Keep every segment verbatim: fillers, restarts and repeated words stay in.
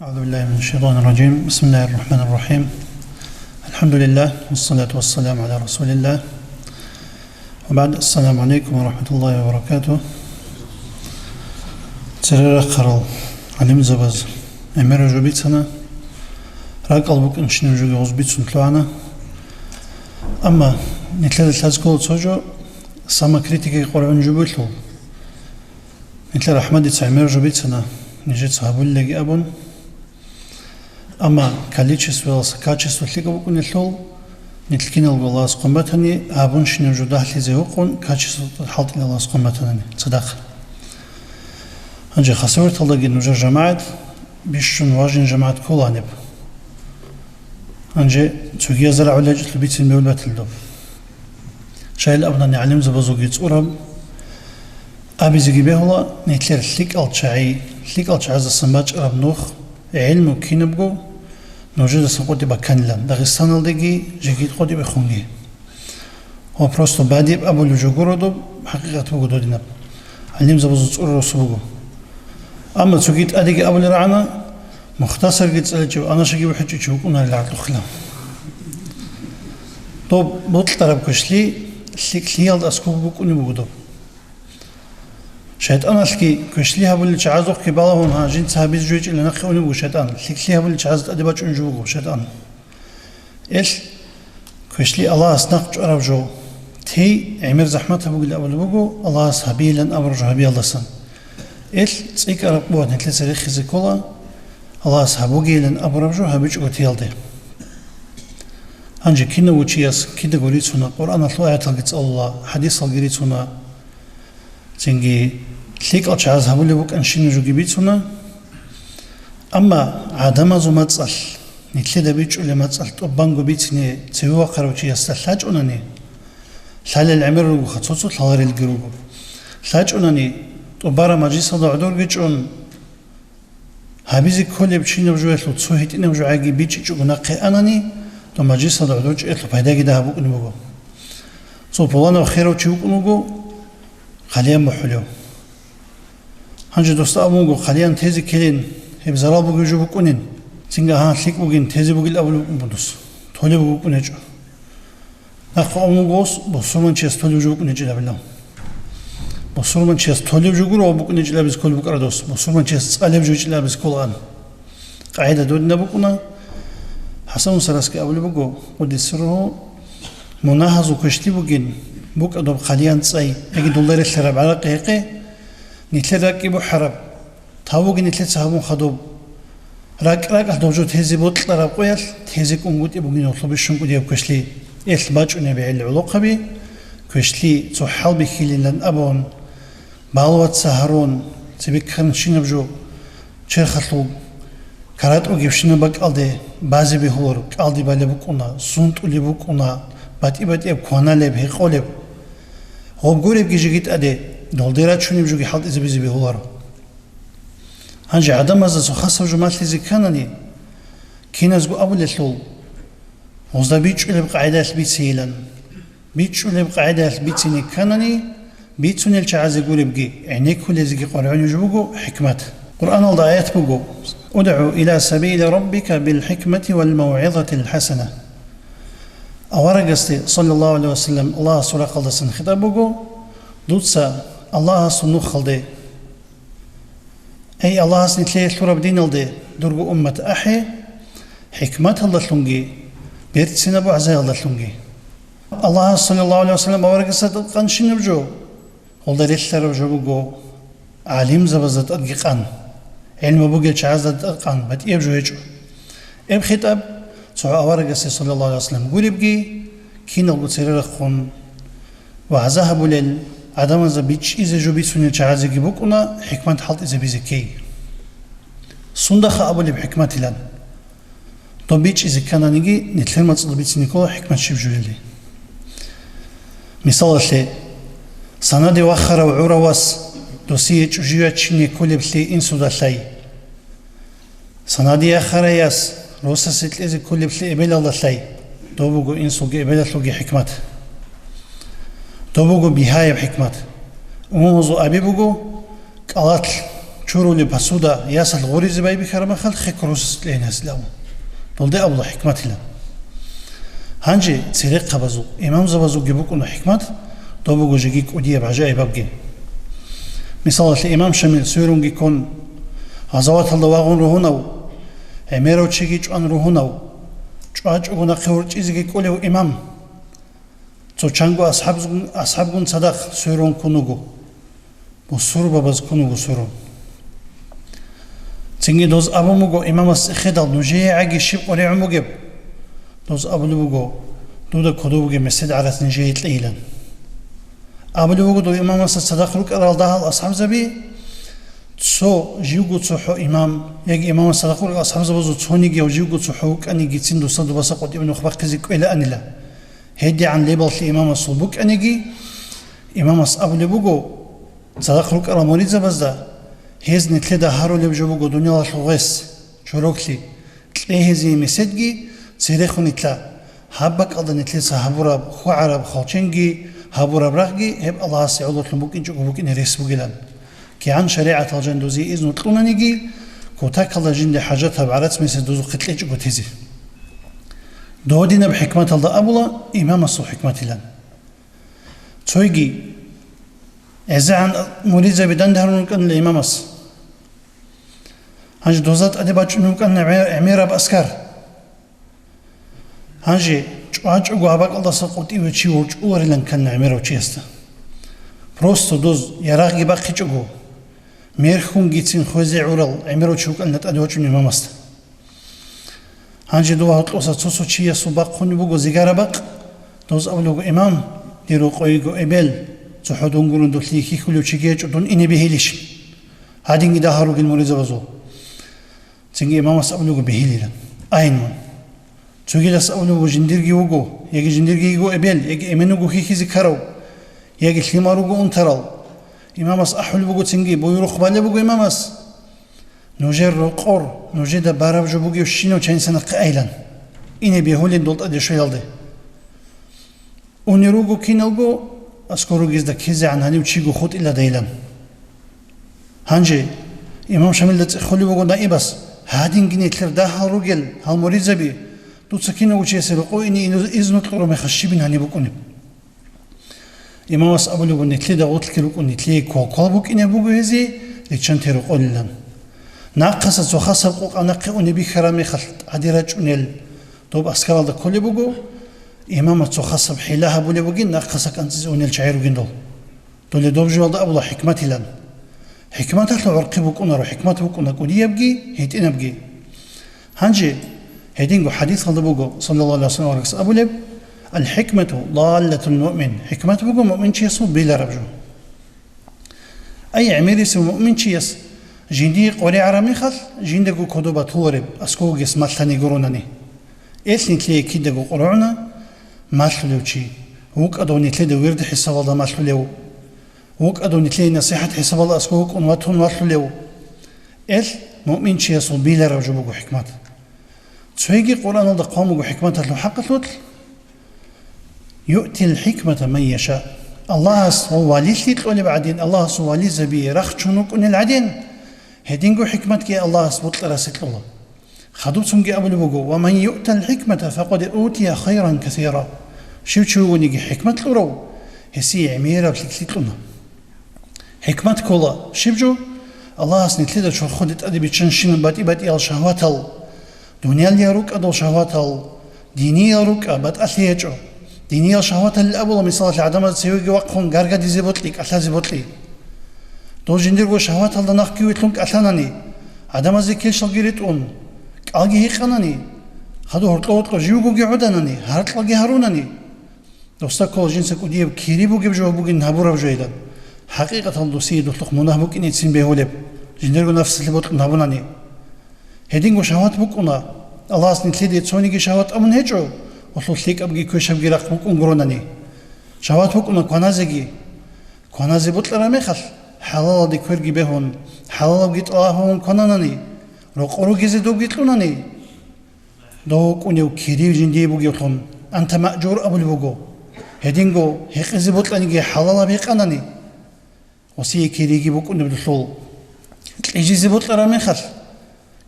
أعوذ بالله من الشيطان الرجيم. بسم الله الرحمن الرحيم. الحمد لله، والصلاة والسلام على رسول الله. وبعد، السلام عليكم ورحمة الله وبركاته. Церерахъарал гӀалимзабаз гӀемер жо бицана, ракӀал букӀинщинаб жоги гъоз бицун лъугӀана. Амма нилъеда лъазе ккола цо жо, самокритикаги къваригӀун жо бугелъул. Нилъер РахӀматица гӀемер жо бицана, нижеца гьабулелги абун. Амма количествоялдаса качество лъикӀаб букӀунелъул, нилъ киналго Аллагьас хъван батани, гьабунщинаб жо дагьлъизе гьукъун, качество хӀалтӀизе Аллагьас хъван батанани цадахъ. Гьанже Хасавюрталдаги нужер жамагӀат бищун важный жамагӀат ккола гьаниб. Гьанже цогияз рагӀулел гьечӀелъул бицин бегьулеб батила доб. Щайилан абунани гӀалимзабазулги цӀураб абизеги бегьула, нилъер лъикӀал чагӀи, лъикӀал чагӀаздасан бачӀараб нух, гӀелму кинабго нужедасан къотӀи бакканилан, Дагъистаналдеги жеги къотӀи биххунги. Ва просто бадиб абулеб жо гуро доб, хӀакъикъат буго додинаб. ГӀалимзабазул цӀура росу буго. Амма цоги тӀадеги абулел рагӀана, мухтасарги цӀаличӀев, анашаги бухӀичӀев чи вукӀунарила гӀакълухъила. Доб бокьараб квешлъи лъикӀлъиялда аскӀоб букӀунеб буго доб. ШайтӀаналъги квешлъи гьабулел чагӀазухъги балагьун, гьа, жинца гьабизе жойчӀила нахъе унеб буго шайтӀан, лъикӀлъи гьабулел чагӀаз тӀаде бачӀунеб жо буго шайтӀан. Эл, квешлъи Аллагьас нахъ чӀвараб жо, тей гӀемер захӀматаб бугилан абулеб буго, Аллагьас гьабейилан абураб жо гьабиялдасан. Эл, цӀикӀкӀараб къуват нилъеца рехизе ккола, Аллагьас гьабугейилан абураб жо гьабичӀого теялде. Гьанже кинав вучияс кидаго рицуна, Къуръаналъул аяталги цӀалула, хӀадисалги рицуна, цинги лъикӀал чагӀаз гьабулеб букӀанщинаб жоги бицуна. Амма гӀадамазул мацӀалъ, нилъеда бичӀчӀулеб мацӀалъ тӀубанго бицине цеве вахъарав чиясда лъачӀунани, лъалел гӀемер ругоха, цо-цо лъаларелги руго. ЛъачӀунани, тӀубараб мажлисалда гӀодорги чӀун, гьабизе кколеб чинаб жоялъул цо гьитӀинаб жо гӀаги бичӀчӀичӀого нахъе анани, доб мажлисалда гӀодор чӀеялъул пайдаги дагьаб букӀунеб буго. Цо пуланав херав чи вукӀун вуго, хъалиян бухӀулев. Гьанже досда абун буго, хъалиян тезе ккелин, гьеб зарал бугеб жо букӀунин, цинги гьан лъикӀ бугин, тезе бугил абулеб букӀун буго дос. Толеб буго букӀун гьечӀо. Нахъа абун буго дос, бусурманчияс толеб жо букӀун гьечӀилан абилан. Бусурманчияс толеб жо гуро ва букӀун гьечӀилан абизе кколеб букӀара дос, бусурманчияс цӀалеб жо гьечӀилан абизе кколаан. КъагӀида додинаб букӀуна. ХӀасан Сарасги абулеб буго, къуддиса сирругьу, мунагьазул квешлъи бугин, букӀа доб хъалиян цӀай, яги долда релълъараб гӀаракъи гьекъе, нилъер ракӀги бухӀараб, тавбуги нилъеца гьабун хадуб, ракӀ-ракӀалъ доб жо тезе бокьараб къоялъ тезе кӀунгутӀи бугин гьелъул бищун кӀудияб квешлъи, эл бачӀунеб гӀел гӀолохъаби, квешлъи цо хӀалбихьилилан абун, балугьаца гьарун, цебекканщинаб жо черхалъул каратӀ бугебщинаб бакӀалде базе бегьуларо, кӀалдиб балеб букӀуна, сунтӀулеб букӀуна, батӀи-батӀияб кваналеб, гьекъолеб. Гъоб гуребги жеги тӀаде, долде рачунеб жоги хӀалтӀизабизе бегьуларо. Гьанже гӀадамазда цо хасаб жо малъизе кканани, киназго абулелъул, гъозда бичӀчӀулеб къагӀидаялъ бицейилан. БичӀчӀулеб къагӀидаялъ бицине кканани, бицунел чагӀазе гуребги, гӀенеккулезеги къваригӀунеб жо буго хӀикмат. Къуръаналда аят буго: «УдгӀу иля сабили раббика бил хӀикмати вал мавгӀизатил хӀасана». Аварагасде, саллаллагьу гӀалайгьи ва саллам, Аллагьасул рахъалдасан хитӀаб буго: «Дуца Аллагьасул нухалде, эй, Аллагьас нилъее лъураб диналде дурго уммат ахӀе, хӀикматалдалъунги, берцинаб вагӀзаялдалъунги». Аллагьас, саллаллагьу гӀалайгьи ва саллам, аварагасда тӀадкъанщинаб жо, гьелда релълъараб жо буго гӀалимзабазда тӀадги къан, гӀелму бугел чагӀазда тӀадкъан, батӀияб жо гьечӀо. Гьеб хитӀаб цо аварагасде, саллаллагьу гӀалайгьи ва саллам, гуребги, киналго цере рахъун, вагӀза гьабулел, гӀадамазда бичӀчӀизе жо бицунел чагӀазеги букӀуна хӀикмат хӀалтӀизабизе ккей. Сундаха абулеб хӀикматилан? Доб бичӀчӀизе ккананиги, нилъер мацӀалда бицине ккола хӀикмат щиб жояли. Мисалалъе, санаде вахарав гӀурав вас досие чӀужу ячине кколеблъи инсуда лъай. Санаде яхарай яс росасе кьезе кколеблъи эбелалда лъай, доб буго инсулги эбелалъулги хӀикмат. Доб буго бигьаяб хӀикмат. Умумузул аби буго, кӀалалъ чурулеб посуда ясалъ гъуризе байбихьараб мехалъ хехго росас кьейин гьесилан. Долде абула хӀикматилан. Гьанже церехъабазул, имамзабазулги букӀуна хӀикмат, доб буго жеги кӀудияб гӀажаибабги. Мисалалъе, имам Шамил сверунги ккун, гъазаваталда вагъун ругьунав, гӀемерав чиги чӀван ругьунав, чӀвачӀого нахъе ворчӀизеги кӀолев имам, цо чанго асхӀабзгун-, асхӀабгун цадахъ сверун ккун вуго. Бусурбабаз ккун вуго сверун. Цинги доз абун буго имамас цӀехедал: «Нужее гӀаги щиб къваригӀун бугеб?» Доз абулеб буго: «Дуда кодов бугеб месед гӀарац нижее кьейилан». Абулеб буго дов имамасда цадахъ рукӀарал дагьал асхӀабзаби: «Цо, живго цохӀо имам, яги имамасда цадахъ рукӀарал асхӀабзабазул цониги гьав живго цохӀо вукӀанигицин дуса дубаса къватӀибе нух бахъизе кӀвелаанила». ГьедигӀан лебаллъи имамасул букӀаниги, имамас абулеб буго цадахъ рукӀарал муридзабазда: «Гьез нилъеда гьарулеб жо буго дуниялалъул гъес, чороклъи, кье гьезие меседги, церехун нилъа, гьаб бакӀалда нилъеца гьабураб хьвагӀараб хвалченги, гьабураб рагъги гьеб Аллагьасе гӀололъун букӀинчӀого букӀине рес бугилан». КигӀан шаригӀатал жан дузие изну кьунаниги, кутакалда жинде хӀажатаб гӀарац месед дузухъе кьечӀого тезе. Додинаб хӀикматалда абула имамасул хӀикматилан. Цойги, гӀезегӀан муридзаби данде гьарун рукӀанила имамас. Гьанже доза тӀаде бачӀунев вукӀана гӀе-, гӀемераб аскар. Гьанже чӀвачӀого гьаб бакӀалдаса къватӀиве чи ворчӀуларилан ккана гӀемерав чиясда. Просто доз ярагъги бахъичӀого, мерхьунгицин хвезе гӀурал гӀемерав чи вукӀана тӀаде вачӀун имамасда. Гьанже дова гьоркьоса цо-цо чиясул бахъунеб буго зигараб бакъ. Доз абулеб буго: «Имам, дир рокъой йиго эбел, цохӀо дун гурун долъие хьихьулев чиги гьечӀо, дун ине бегьилищ?» Гьадинги дагьал ругел муридзабазул. Цинги имамас абулеб буго: «Бегьилилан. Айин мун». Цогидас абулеб буго: «Жиндирги вуго, яги жиндирги йиго эбел, яги эмен вуго хьихьизе ккарав, яги лъимал руго унтарал». Имамас ахӀулеб буго цинги, буюрухъ балеб буго имамас: «Нужер рокъор нужеда бараб жо бугевщинав чанисанахъе айилан, ине бегьулин дол тӀаде щвелалде. Унел руго киналго, аскӀор ругезда ккезегӀан гьанив чиго хутӀиладайилан». Гьанже имам Шамилда цӀехолеб буго наибас: «Гьадинги нилъер дагьал ругел гьал муридзаби, дуца кинавго чиясе рокъо ине изну кьураб мехалъ щибин гьаниб букӀунеб?» Имамас абулеб буго: «Нилъеда гъорлъги рукӀун, нилъее квалквал букӀине буго гьезие риччанте рокъолилан. Нахъаса цо хасаб къокъа нахъе уне бихьараб мехалъ тӀаде рачӀунел доб аскаралда кколеб буго, имамас цо хасаб хӀила гьабулеб бугин, нахъаса кӀанцӀизе унел чагӀи ругин дол. Доле доб жоялда абула хӀикматилан. ХӀикматалъул гӀорхъи букӀунаро, хӀикмат букӀуна кӀудиябги, гьитӀинабги». Гьанже гьединго хӀадисалда буго, саллаллагьу гӀалайгьи вассалам аварагас абулеб: «Ал-хӀикмату даллатул муъмин». ХӀикмат буго муъминчиясул билараб жо. Ай, гӀемерисев муъминчияс жиндие къваригӀараб мехалъ, жиндаго кодоб батулареб, аскӀовгес малъани гуронани. Эл нилъее кидаго къваригӀуна малъулев чи, вукӀадав нилъеда вирд хӀисабалда малъулев, вукӀадав нилъее насихӀат хӀисабалда аскӀов вукӀун ватун малъулев. Эл муъминчиясул билараб жо буго хӀикмат. Цоги Къуръаналда хъван буго хӀикматалъул хӀакъалъулъ: «Юътил хӀикмата ман яша». Аллагьас гьав валилъи кьолеб гӀадин, Аллагьасул вализаби рахчун рукӀунел гӀадин, гьединго хӀикматги Аллагьас бокьарасе кьола. Хадубцунги абулеб буго: «Ва ман юътал хӀикмата факъад утия хайран касира». Щив чи вугониги хӀикмат кьурав, гьесие гӀемераб лъикӀлъи кьуна. ХӀикмат ккола щиб жо? Аллагьас нилъеда чорходе тӀаде биччанщинаб батӀи-батӀиял шагьватал, дуниялиял рукӀадал шагьватал, диниял рукӀа батӀалъи гьечӀо. Диниял шагьваталил абула, мисалалъе, гӀадамаз цевеги вахъун гаргадизе бокьи, кӀалъазе бокьи. Дол жиндирго шагьваталда нахъги вилълъун кӀалъанани, гӀадамазде килщалги ритӀун, кӀалги гьикъанани, хадур гьоркьо-гьоркьо живгоги гӀоданани, гьаркьалги гьарунани, досда ккола жинца кӀудияб кири бугеб жо бугин гьабураб жойилан. ХӀакъикъаталда досие долъухъ мунагь букӀинецин бегьулеб, жиндирго нафсалъе бокьун гьабунани. Гьединго шагьват букӀуна, Аллагьас нилъеде цониги шагьват абун гьечӀо, гьелъул лъикӀабги квешабги рахъ букӀун гуронани. Шагьват букӀуна кваназеги. Кваназе бокьараб мехалъ, хӀалалалде кверги бегьун, хӀалалабги тӀалаб гьабун квананани, рокъор ругезе добги кьунани, дов вукӀунев кири жиндие бугевлъун, анта маъжур абулеб буго. Гьединго гьекъезе бокьаниги хӀалалаб гьекъанани, гьесие кириги букӀунеб долъул. Кьижизе бокьараб мехалъ,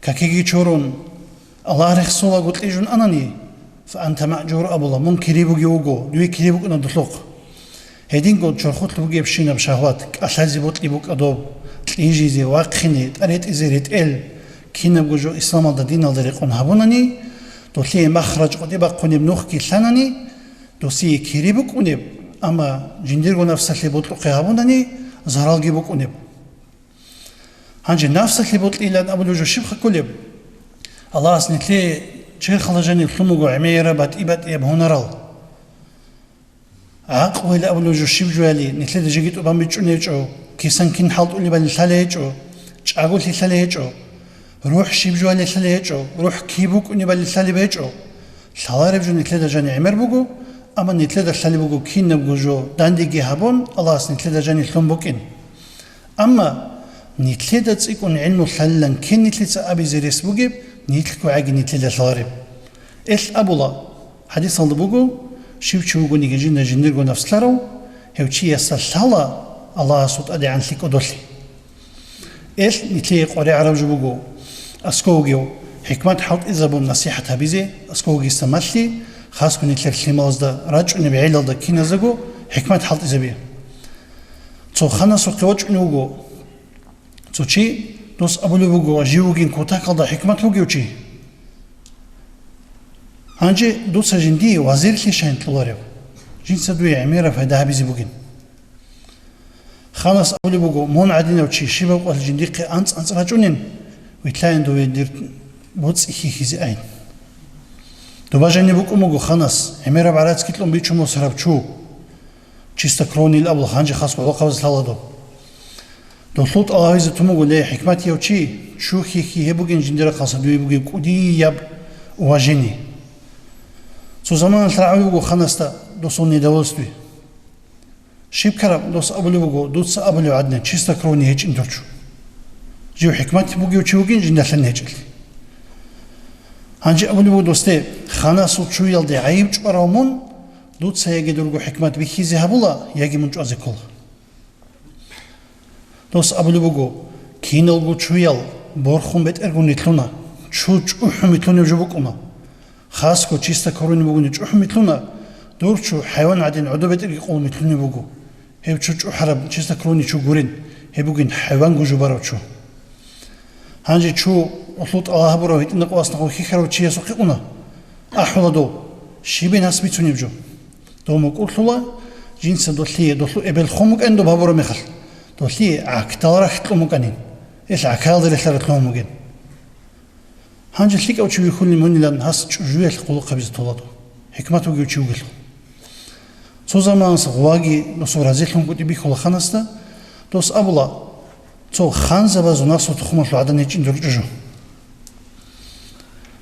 какиги чурун, Аллагь рехсолаго кьижун анани, «Фа анта маъжур», абула, мун кири бугев вуго, дуе кири букӀана дулъухъ. Гьединго чорхолъ бугебщинаб шагьват, кӀалъазе бокьи букӀа доб, кьижизе, вахъине, тӀаретӀизе ретӀел, кинабго жо исламалда диналда рекъон гьабунани, долъие махрач къотӀи бахъунеб нухги лъанани, досие кири букӀунеб, амма жиндирго нафсалъе бокьухъе гьабунани, заралги букӀунеб. Гьанже нафсалъе бокьилан абулев жо щибха кколеб? Аллагьас нилъее черхалда жаниб лъун буго гӀемераб батӀи-батӀияб гьунарал. ГӀакълуял абулев жо щиб жояли, нилъеда жеги тӀубан бичӀчӀунеб гьечӀо, кисан кин хӀалтӀулебали лъалеб гьечӀо, чӀаголъи лъалеб гьечӀо, рухӀ щиб жояли лъалеб гьечӀо, рухӀ киб букӀунебали лъалеб гьечӀо. Лъалареб жо нилъеда жани гӀемер буго, амма нилъеда лъалеб буго кинабго жо дандеги гьабун, Аллагьас нилъеда жани лъун букӀин. Амма нилъеда цӀикӀкӀун гӀилму лъалилан кин нилъеца абизе рес бугеб, нилъго гӀаги нилъеда лъалареб. Эл абула, хӀадисалда буго, щив чи вугониги жинда жиндирго нафс лъарав, гьев чиясда лъала Аллагьасул ТӀадегӀанлъи кӀодолъи. Эл нилъее къваригӀараб жо буго, аскӀов вугев, хӀикмат хӀалтӀизабун насихӀат гьабизе, аскӀов вугесда малъи, хасго нилъер лъималазда рачӀунеб гӀелалда киназдаго хӀикмат хӀалтӀизабе. Цо ханасухъе вачӀунев вуго цо чи, дос абулеб буго, жив вугин кутакалда хӀикмат бугев чи. Гьанже дуца жиндие вазирлъи шайин кьоларев? Жинца дуе гӀемераб пайда гьабизе бугин. Ханас абулеб буго, мун гӀадинав чи щибаб къвалъ жиндихъе анцӀ-анцӀ рачӀунин, вилълъайин дове дир боцӀи хьихьизе айин. Доба жаниб букӀун буго ханас, гӀемераб гӀарацги кьун бичун босараб чу. Чистокровный абула, гьанже хас гӀолохъабаз лъала доб. Долъул тӀалабизе тун буго, ле, хӀикматияв чи, чу хьихьи гьеб бугин жиндирахъалса дуе бугеб кӀудияб уважение. Цо заманалъ рагӀулеб буго ханасда досул недовольствие. Щиб ккараб, дос абулеб буго, дуца абулеб гӀадин, чистокровный гьечӀин дурчу. Жив хӀикмат бугев чи вугин жиндалъан гьечӀелъи. Гьанже абулеб буго досде, ханасул чуялде гӀайиб чӀварав мун, дуца яги дурго хӀикмат бихьизе гьабула, яги мун чӀвазе ккола. Дос абулеб буго, киналго чуял борхун бетӀергун рилълъуна, чу чӀухӀун рилълъунеб жо букӀуна. Хасго чистокровный бугони чӀухӀун рилълъуна, дур чу хӀайван гӀадин гӀодобетӀерги къулун рилълъунеб буго. Гьев чу чӀухӀараб чистокровный чу гурин, гьеб бугин хӀайванго жубарав чу. Гьанже чу улъул тӀалаб гьабурав гьитӀинаб къвасна хьихьарав чиясухъе уна. АхӀула дов, щибин гьас бицунеб жо? Дов мукӀурлъула, жинца долъие, долъул эбел хун букӀанин доб гьабураб мехалъ, долъие гӀакдал рахь кьун букӀанин, ил гӀакаялда релълъаралъун бугин. Гьанже лъикӀав чи вихьулин мунилан гьас чӀужуялъе хъулухъ гьабизе тола дов, хӀикмат вугев чи вугелъул. Цо заманалъ гъваги досул разилъунгутӀи бихьула ханасда, дос абула, цо ханзабазул наслу-тухумалъул гӀадан гьечӀин дур чӀужу.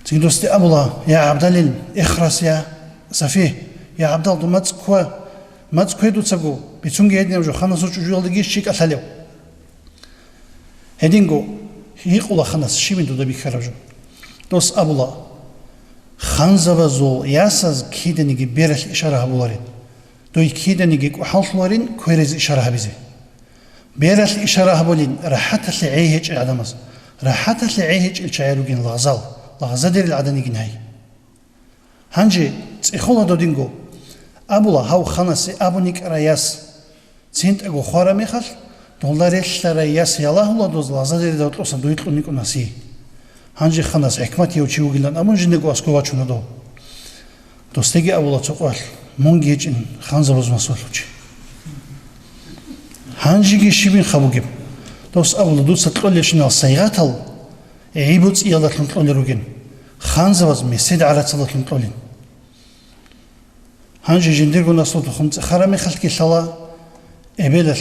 Цинги досде абула, я гӀабдалил ихрас, я сафигь, я гӀабдал, дун мацӀ кква, мацӀ ккве дуцаго, бицунги гьединаб жо, ханасул чӀужуялдеги щиб кӀалъалев? Гьединго гьикъула ханас, щибин дуда бихьараб жо? Дос абула, ханзабазул ясаз киданиги бералъ ишара гьабуларин, дой киданиги кӀухӀаллъуларин кверез ишара гьабизе. Бералъ ишара гьабулин рахӀаталъе гӀей гьечӀел гӀадамаз, рахӀаталъе гӀей гьечӀел чагӀи ругин лагъзал, лагъзадерил гӀадан йигин гьай. Гьанже цӀехола додинго, абула гьав ханасе абун йикӀарай яс, цинтӀаго хвараб мехалъ, долда релълъарай яс ялагьула доз лагъзадерида гьоркьоса дуй кьун йикӀун гьасие. Гьанже ханас хӀикматияв чи вугилан абун жиндаго аскӀов вачуна дов. Досдеги абула цо къвалъ, мунги гьечӀин ханзабазул наслу чи. Гьанжеги щибин хабугеб? Дос абула, дуца кьолебщинал сайгъатал гӀи-буцӀиялдалъун кьолел ругин, ханзабаз месед гӀарацалдалъун кьолин. Гьанже жиндирго наслу-тухум цӀехараб мехалъги лъала, эбелалъ,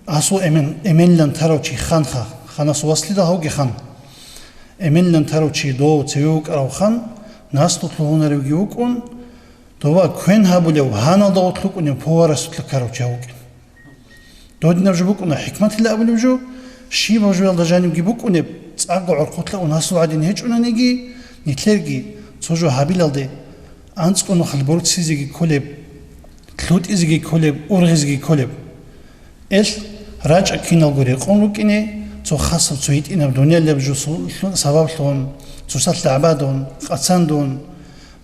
асул эмен, эменлъан тарав чи ханха, ханас васлида гьавги хан. Эменлъан тарав чи дов цеве вукӀарав хан, наслу лъугьунаревги вукӀун, дова квен гьабулев, гьаналда гъорлъ вукӀунев поварасулъа ккарав чи гьав вукӀин. Додинаб жо букӀуна хӀикматила абулеб жо, щибаб жоялда жанибги букӀунеб, цӀакъго гӀорхъулъа ун гьасул гӀадин гьечӀунаниги, нилъерги цо жо гьабилалде анцӀго нухалъ борцизеги кколеб, лъутӀизеги кколеб, ургъизеги кколеб. Эл рачӀа киналго рекъон рукӀине, Цо хасаб, цо гьитӀинаб дуниялаб жо су-, сабаблъун, цоцалъ гӀабадун, къацандун,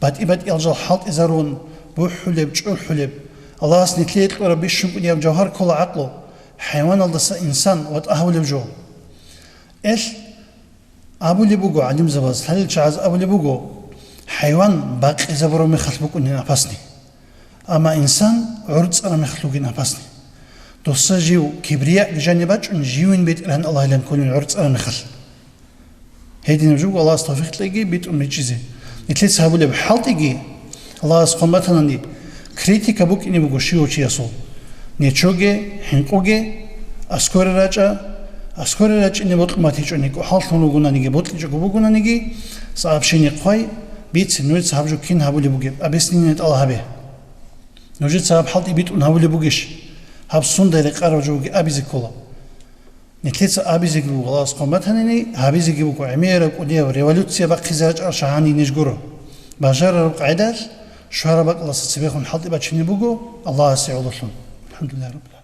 батӀи-батӀиял жал хӀалтӀизарун, бухӀулеб, чӀухӀулеб, Аллагьас нилъее кьураб бищун кӀудияб жавгьар ккола гӀакълу, хӀайваналдаса инсан ватӀа гьавулеб жо. Эл абулеб буго гӀалимзабаз, лъалел чагӀаз абулеб буго, хӀайван бакъизабураб мехалъ букӀунин апасни. Амма инсан гӀорцӀараб мехалъ вугин апасни. Досда жив кибрияги жаниб бачӀун, живин БетӀергьан Аллагьилан кколин гӀорцӀараб мехалъ. Гьединаб жо буго, Аллагьас тавфикъ кьеги битӀун бичӀчӀизе. Нилъеца гьабулеб хӀалтӀиги, Аллагьас хъван батанани, критика букӀине буго щивав чиясул. Нечоге, хӀинкъуге, аскоре рачӀа, аскоре рачӀине бокьун батичӀони, кӀухӀаллъун ругонаниги, бокьичӀого бугонаниги, сообщение хъвай, бице, нужеца гьаб жо кин гьабулеб бугеб, объяснение тӀала гьабе. Нужеца гьаб хӀалтӀи битӀун гьабулеб бугищ? Гьаб сундай рекъараб жо бугеб абизе ккола. Нилъеца абизеги буго, Аллагьас хъван батанани, гьабизеги буго, гӀемераб кӀудияб революция бахъизе рачӀарал шагьани ниж гуро. Бажарараб къагӀидалъ, щвараб бакӀалдаса цебехун хӀалтӀи бачине буго Аллагьасе гӀололъун. АлхӀамдулиллагьи раббил